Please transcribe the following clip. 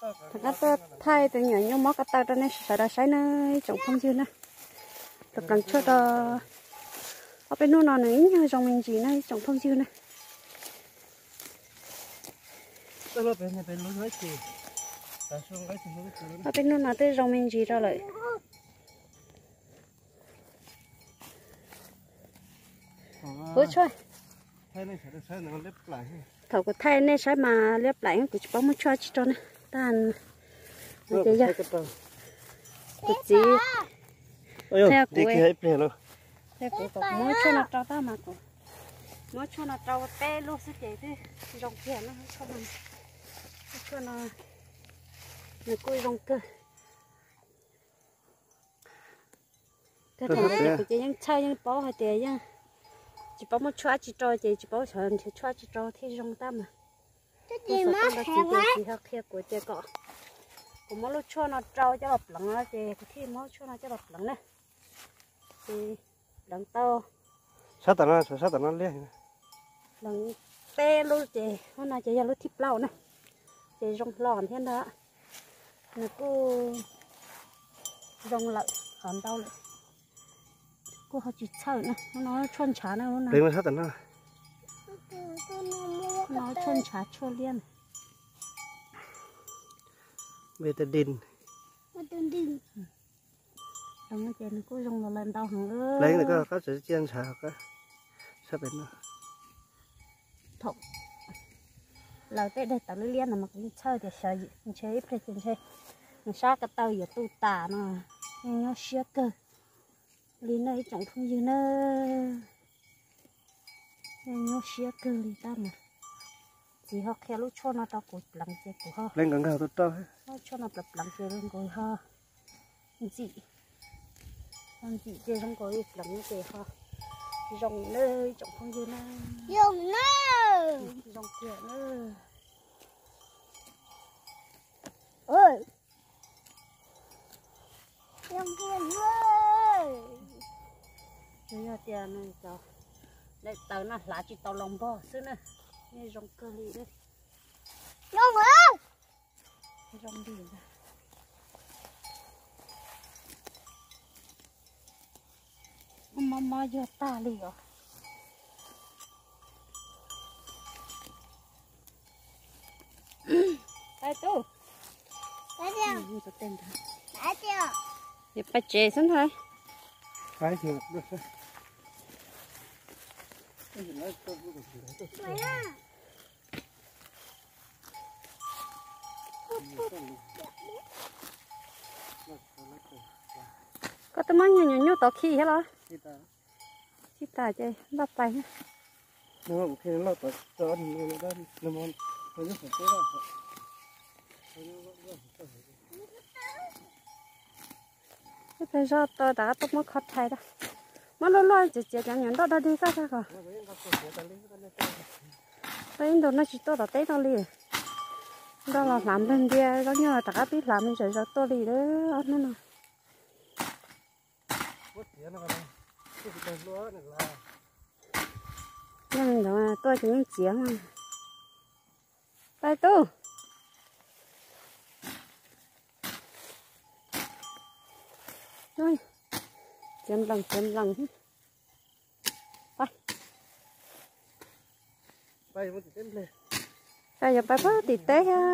Rov qab tuaj thaij tus me nyuam nyuj mob ko taw rau nej sawv daws saib na ib tsoom phooj ywg na. Tus pleev tshuaj rau ob peb hnub no nws ib nyuag zoo me ntsis na ib tsoom phooj ywg na. Ob peb hnub no twb zoo me ntsis rau lawm. Ua tshuaj. Thaum kuv thaij nej saib mas liab plaim, kuv tsis paub muab tshuaj tsi rau na. Tab kuv txiv, kuv, kuv kom muab tshuaj no rau tab mas kuv muab tshuaj no rau peb lub xwb ces twb zoo kiag na. Tshuaj no, tshuaj no nws kuj zoo kawg. Kawg thaum no ces kuv ces yeej txhawj yeej paub hais tias yeej tsis paub muab tshuaj tsi rau ces tsis paub xyov nrhiav tshuaj tsi rau thiaj zoo tab mas. Kuv xav tau ntau txiv ces txiv ho qhia kuv ces kom kuv muab lub tshuaj no rau coj los pleev no ces kuv thiaj muab lub tshuaj no coj los pleev na. Ces pleev tau, sab tom no, sab tom no liab, pleev peb lub ces lub no ces yog lub thib plaub na. Ces zoo hlo thiab ntag. Nws kuj zoo lawm, qhov ntau lawm, kuj ho tsis txhawj na. Lub no tshuaj ntshav na, lub no, lub no tshuaj ntshav tshuaj liab na. Betadine. Ces nws kuj zoo los lawm ntau heev. Pleev koj qab tseem cia ntshav sab pem no. Thaum lawv tej daim tawv liab liab no mas kuv yeej txhawj tias xyov ntshe ib pliag ces ntshe nws sab ko taw yuav tu tas no. Yeej nyuaj siab kawg li nej ib tsoom phooj ywg na. Yeej nyuaj siab kawg li tab mas txiv ho qhia lub tshuaj no rau kuv pleev ces kuv ho, pleev kom nkag tu rau, lub tshuaj no pleev pleev ces zoo nkaus ho ntxim, ho ntxim ces zoo nkaus li pleev ces ho zoo na ib tsoom phooj ywg na. Zoo na, zoo kiag na. Yog tias nws cov daim tawv no hlav tsis tau los npog xwb na, nej zoo kawg li. Zoo li ntag. Mob mob yog tag li os. Pais tub, yuav pais tsev xwb ntag. Koj twb muab nyuag nyuam nyuj tod khi thiab los? Khi tas ces npaj pais. Ib pliag zoj tau rov qab tuaj muab kho rhais rau. Muab luaj luaj txiav txiav cov nyuam nroj dog dig koj tag kom. Tau ib ntus no tsis tuaj tom teb no li. Nroj los hlav npleg ntia, zaub nyuj rov qab pib hlav me ntsis zaus tuaj li lawm ob hnub no. Yeej ntawd tuaj ces yeej txiav mas. Pais tub. Txiav nplees txiav nplees. Pais, yuav pais puag tim teb thiab.